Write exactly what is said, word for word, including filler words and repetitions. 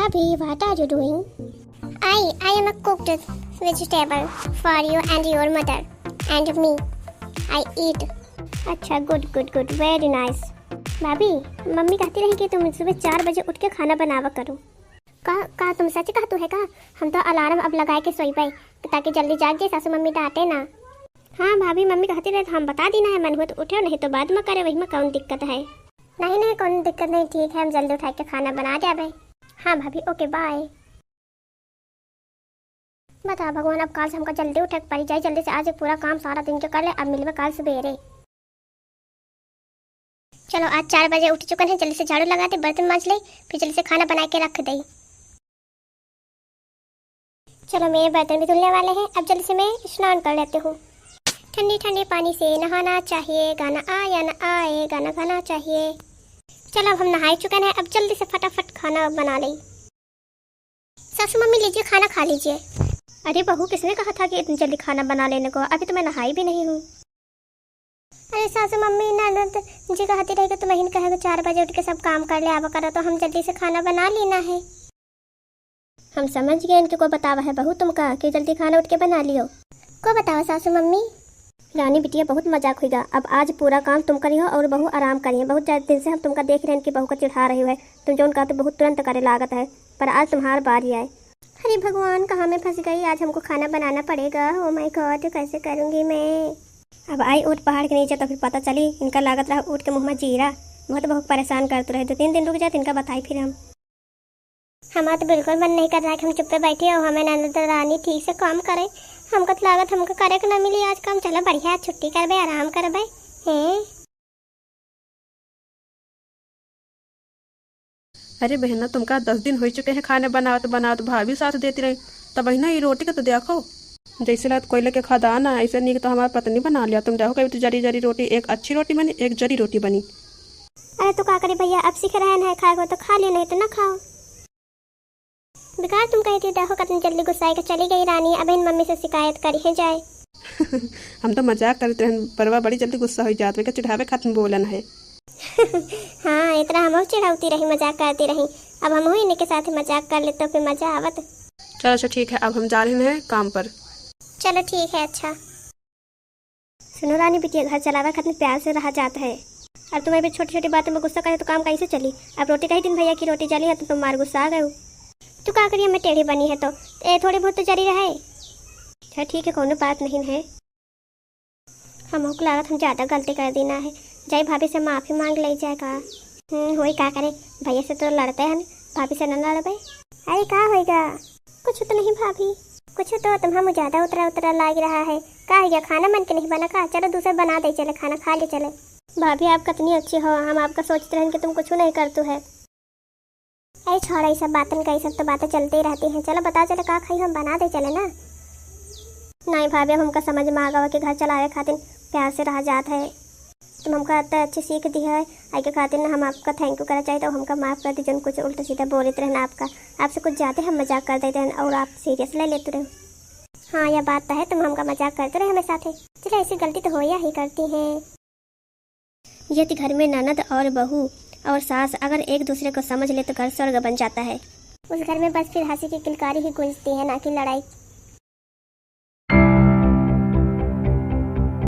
भाभी, what are you doing? I, I am a cooked vegetable for you and your mother and me. I eat. अच्छा, good, good, good, very nice. भाभी, मम्मी कहती रही कि तुम सुबह चार बजे उठ के खाना बनावा करो। का, का तुम सच कहतू है का? हम तो अलार्म अब लगाए के सोइबे, ताकि जल्दी जाग जाए, सासू मम्मी डांटे ना। हाँ भाभी, मम्मी कहती रहे तो हम बता दीना है, मन हुआ तो उठे, नहीं तो बाद में करे, वही में कौन दिक्कत है। नहीं, नहीं, कौन दिक्कत नहीं, ठीक है, हम जल्दी उठा के खाना बना जाबे। हाँ भाभी, OK, bye। बता भगवान, अब काल से हमका जल्दी उठे के पड़ी जाए, जल्दी से आज एक पूरा काम सारा दिन के कर ले, अब मिलबे काल सुबेरे। चलो, आज चार बजे उठ चुकन है, जल्दी से झाड़ू लगा दे, बर्तन मांज ले, फिर जल्दी से खाना बना के रख दे। चलो, मेरे बर्तन भी धुलने वाले हैं, अब जल्दी से मैं स्नान कर लेती हूँ। ठंडी ठंडी पानी से नहाना चाहिए, गाना आए या ना आए, गाना गाना चाहिए। चलो, अब हम नहाए चुकन है, अब जल्दी से फटाफट खाना बना ले। सासू मम्मी, लीजिए, खाना खा लीजिए। अरे बहू, किसने कहा था कि इतनी जल्दी खाना बना लेने को? अभी तो मैं नहाई भी नहीं हूँ। अरे सासू मम्मी, ननद जी कहती रही कि तुम ही कहे कि चार बजे उठ के सब काम कर ले आवा करो, तो हम जल्दी से खाना बना लेना है। हम समझ गए इनके को बतावा है बहू तुमका कि जल्दी खाना उठ के बना लियो। को बतावा सासू मम्मी? रानी बिटिया, बहुत मजाक हुईगा। अब आज पूरा काम तुम करिहो और बहू आराम करिहे। बहुत ज्यादा दिन से हम तुमका देख रहे हैं कि बहू का चिढ़ा रही है। तुम जौन कहते बहुत तुरंत करे लागत है, पर आज तुम्हार बारी आए। अरे भगवान, कहाँ मैं फंस गई, आज हमको खाना बनाना पड़ेगा। Oh my God, कैसे करूँगी मैं? अब आई ऊँट पहाड़ के नीचे तो फिर पता चली। इनका लागत रहा ऊँट के मुँह में जीरा। बहुत बहुत परेशान करते रहे, दो तीन दिन रुक जाते, इनका बताई फिर हम। हमारा तो बिल्कुल मन नहीं कर रहा है कि हम चुप्पे बैठे और हमें ननद रानी ठीक से काम करे। हमका तो लागत हमका करे के ना मिली आज काम। चलो बढ़िया, छुट्टी करबे, आराम करबे। हैं? अरे बहना, तुमका दस दिन हो चुके हैं खाने बनावत बनावत, भाभी साथ देती रही। तब बहिना, ये रोटी का तो देखो, जैसे लगत कोयले के खदान है, ऐसे नीक तो हमार पत्नी बना लिया। तुम देखो, कभी तो जरी जरी रोटी, एक अच्छी रोटी बनी, एक जरी रोटी बनी। अरे तो का करी भैया, अब सीख रहे हैं खाए को, तो खा लियो, नहीं तो ना खाओ। बेकार तुम कहती, देखो कितनी जल्दी गुस्साए के चली गई रानी, अब इन मम्मी से शिकायत करी है जाए। हम तो मजाक करते रहन, परवा बड़ी जल्दी गुस्सा हो जात, मैं चिढ़ावे खातिर बोलन है। हाँ, इतना हम चिढ़ावती रही, मजाक करती रही, अब हम इनके साथ मजाक कर ले तो फिर मजा आवत। चलो अच्छा ठीक है, अब हम जा रहे हैं काम पर। चलो ठीक है, अच्छा। सुनो रानी बिटिया, घर चलावे खातिर प्यार से रहा जात है। अब तुम्हें भी छोटी छोटी बातों में गुस्सा करे तो काम कैसे चली? अब रोटी कही दिन भैया की रोटी जली है तो तुम मार गुस्सा आ गए हो। तू का करिए, मैं टेढ़ी बनी है तो ए, थोड़ी बहुत तो जरी रहे। अच्छा ठीक है, कोनो बात नहीं है। हम ओक लागत हम ज्यादा गलती कर दीना है, जाई भाभी से माफी मांग ले जाए का। हम्म, होई का करे, भैया से तो लड़ते हैं, भाभी से ना लड़बे। अरे का होएगा? कुछ तो नहीं भाभी। कुछ तो तुम्हारा मुँह ज्यादा उतरा उतरा लाग रहा है। का है, खाना मन के नहीं बना का? चलो दूसरा बना दे चले, खाना खा ले चले। भाभी, आप कितनी अच्छी हो, हम आपका सोचते रहन कि तुम कुछ नहीं करतू है। अरे छोड़ा, ये सब बातन का, ये सब तो बातें चलते ही रहती हैं। चलो बता चले का खाई, हम बना दे चले ना। नहीं भाभी, अब हमका समझ में आ गवा कि घर चलावे खातिर प्यार से रहा जात है। तुम हमका इतना अच्छी सीख दी है, आई के खातिर ना हम आपका thank you करना चाहिए, तो हमका माफ कर दी, जौन कुछ उल्टा सीधा बोलत रहना आपका। आपसे कुछ ज्यादा हम मजाक कर देते हैं और आप serious ले लेते रहे। हाँ, यह बात तो है, तुम हमका मजाक करते रहे हमें साथे। चलो, ऐसी गलती तो होया ही करती है। यदि घर में ननद और बहू और सास अगर एक दूसरे को समझ ले तो घर स्वर्ग बन जाता है। उस घर में बस फिर हंसी की किलकारी ही गूंजती है, ना कि लड़ाई।